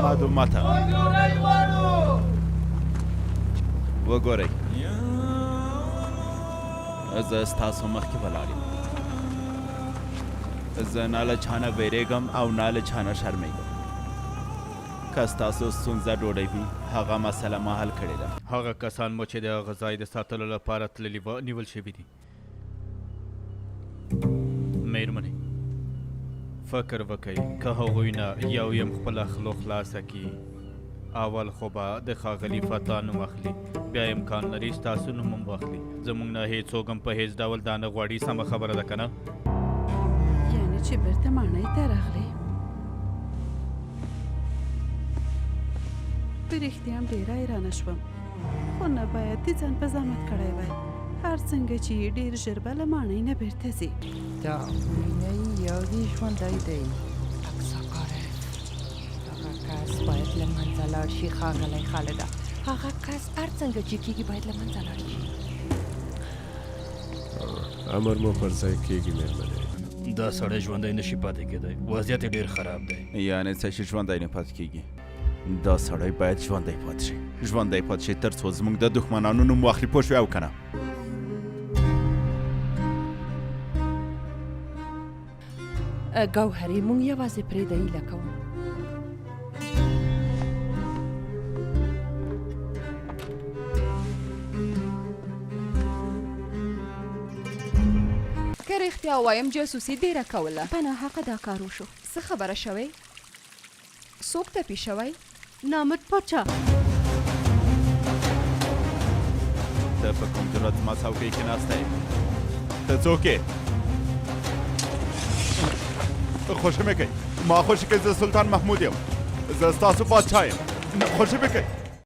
احمد ماته وګورئ، زه ستاسو مخکې ولاړ یم. زه نه له چا نه وېرېږم او نه له چا نه شرمېږم. که ستاسو ستونزه ډوډۍ وي، هغه مسله ما حل کړې ده. هغه کسان مو چې د هغه ځای د ساتلو لپاره تللي وه، نیول شوي دي. مېرمنې، فکر وکړئ، که هغوی نه یو یم خپله خوله خلاصه کړي، اول خو به د ښاغلي فتح نوم اخلي، بیا امکان لري ستاسو نوم هم واخلي. زموږ نه هیڅوک هم په هیڅ ډول دا نه غواړي. سمه خبره ده که نه؟ یعنې چې بیرته ماڼۍ ته راغلې. په رښتیا هم ډېره حیرانه شوم، خو نه باید دې ځان په زحمت کړی وای. هر څنګه چې یې، ډېر ژر به له ماڼۍ نه بیرته ځي. دا وینئ یو دی ژوندی دی. اکساکارف، هغه کس باید له منځه لاړ شي. ښاغلی خالده، هغه کس هر څنګه چې کېږي باید له منځه لاړ شي. امر مو پر ځای کېږي مېرمنې. دا سړی ژوندی نشي پاتې کېدای، وضعیت یې ډېر خراب دی. یعنې څه چې ژوندی نه پاتې کېږي؟ دا سړی باید ژوندی پاتې شي، ژوندی پاتې شي، تر څو زموږ د دښمنانو نوم واخلي. پوه شوې او که نه؟ ګوهرې، مونږ یوازې پرېږده، هیله کوم. که رښتیا ووایم، جاسوسي ډېره کوله. په ناحقه دا کار وشو. څه خبره شوې؟ څوک ټپي شوی؟ نامت پاچا! ته په کوم جرأت زما څوکۍ کې ناسته یې؟ ته څوک یې؟ خوشې مې کړئ، ما خوشې کړئ. زه سلطان محمود یم، زه ستاسو پادشاه یم. خوشې مې کړئ.